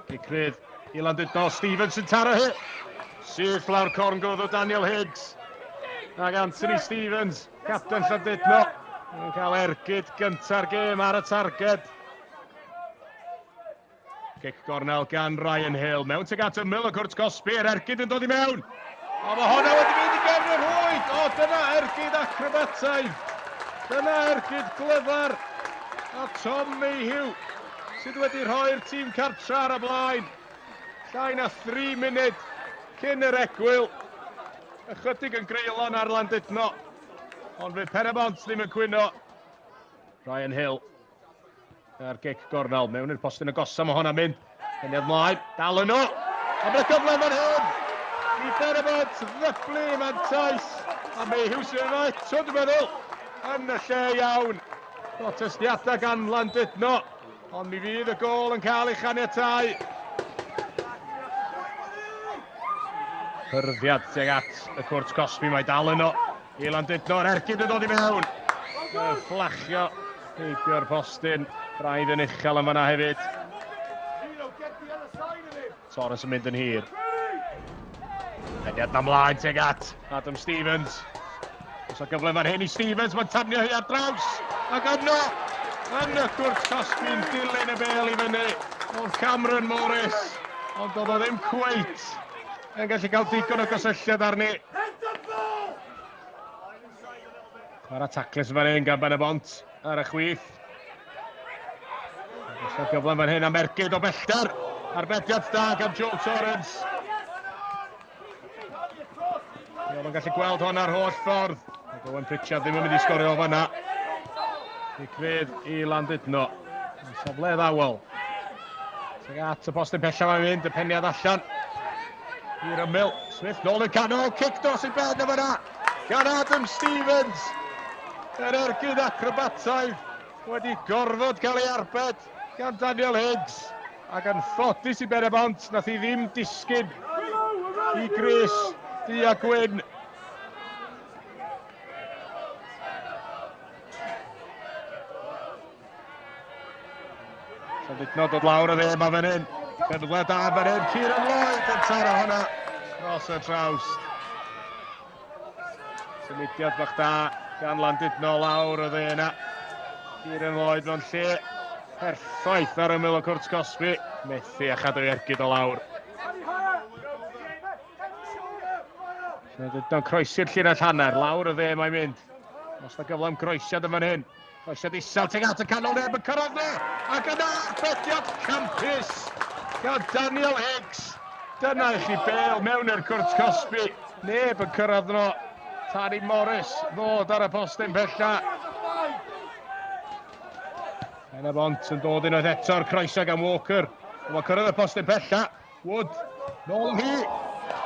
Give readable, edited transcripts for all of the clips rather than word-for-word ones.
Cic rydd i Landudno, Stevens yn taro hi. Syth lawr corngodd o Daniel Higgs. Ac Anthony Stevens, capten Llandudno, yn cael ergyd gynta'r gêm ar y targed. Cic gornel gan Ryan Hill. Mewn tuag at ymyl y cwrt cosbi, yr ergyd yn dod i mewn. O, mae hwnna wedi mynd i gefn y rhwyd. O, dyna ergyd acrobataidd. Dyna ergyd glyfar. A Tom Mayhew sydd wedi rhoi'r tîm cartra ar y blaen. Llai na 3 munud cyn yr egwyl. Ychydig yn greulon ar Landudno. Ond fydd Pen-y-bont ddim yn cwyno. Ryan Hill A'r gic gornel mewn i'r postyn agosa, mae hwnna'n mynd. Peniad mlaen, dal yno. A mae'r gyfle fan hyn! I Pen-y-bont ddyblu mantais. A mae Hughes yn yno eto, dwi'n meddwl, yn y lle iawn. Protestiadau gan Landudno, ond mi fydd y gôl yn cael ei chaniatau. Hyrddiad tuag at y cwrt cosbi, mae dal yno. I Landudno, yr ergyd yn dod i mewn. Y fflachio heibio'r postyn, braidd yn uchel yn fanna hefyd. Torres yn mynd yn hir. Peniad na mlaen tuag at Adam Stevens. Os o gyfle fan hyn i Stevens, mae'n tafnio hi ar draws. Ac yno, yn y cwrt cosbi'n dilyn y bel i fyny, oedd Cameron Morris. Ond doedd o ddim cweit yn gallu cael digon o gysylltiad arni. Chwarae taclus fan hyn gan Ben y Bont ar y chwith. Oes gyfle fan hyn am ergyd o bellter. Arbediad da gan Joel Torrens. Oedd o'n gallu gweld hwn ar holl ffordd. Ac Owen Pritchard ddim yn mynd i sgorio o fanna. I crydd i Landudno. Safle ddawel. Tuag at y postyn pellaf mae'n mynd, y peniad allan. I'r ymyl, Smith nôl i'r canol, cic dros ei ben yma na. Gan Adam Stevens. Yr ergyd acrobataidd wedi gorfod cael ei arbed gan Daniel Higgs. Ac yn ffodus i Ben-y-bont, nath hi ddim disgyn i Gris du a gwyn. Llandudno dod lawr y dde, mae fan hyn. Cyfle da fan hyn, Kieran Lloyd yn taro hwnna dros y trawst. Symudiad bach da gan Landudno lawr y dde yna. Kieran Lloyd mewn lle perffaith ar ymyl o cwrt cosbi. Methu a chadw i ergyd o lawr. Llandudno'n croesi'r llinell hanner, lawr y dde mae'n mynd. Os da gyfle am groesiad yn fan hyn. Croesiad isel tuag at y canol neb yn cyrraedd yna. Ac yna arbediad campus gan Daniel Higgs. Dyna i chi bel mewn i'r cwrt cosbi. Neb yn cyrraedd yno. Tani Morris ddod ar y postyn pella. Pen y bont yn dod unwaith eto'r croeso gan Walker. Mae'n cyrraedd y postyn pella. Wood, nôl hi.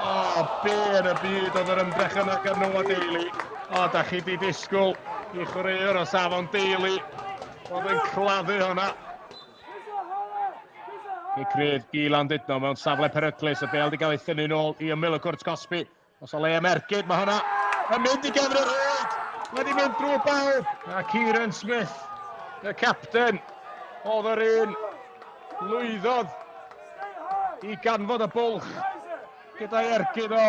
O, oh, be yn y byd oedd yr ymdrech yna gan Noah Daly. O, da chi di disgwyl i chwaraewr o safon Daly fod yn claddu hwnna. Cic rydd i Landudno mewn safle peryglus. Y bel di gael ei thynnu nôl i ymyl y cwrt cosbi. Os o le am ergyd, mae hwnna yn mynd i gefn yr rhwyd. Wedi mynd drwy bawb. A Kieran Smith, y capten, oedd yr un lwyddodd i ganfod y bwlch gyda'i ergyd o.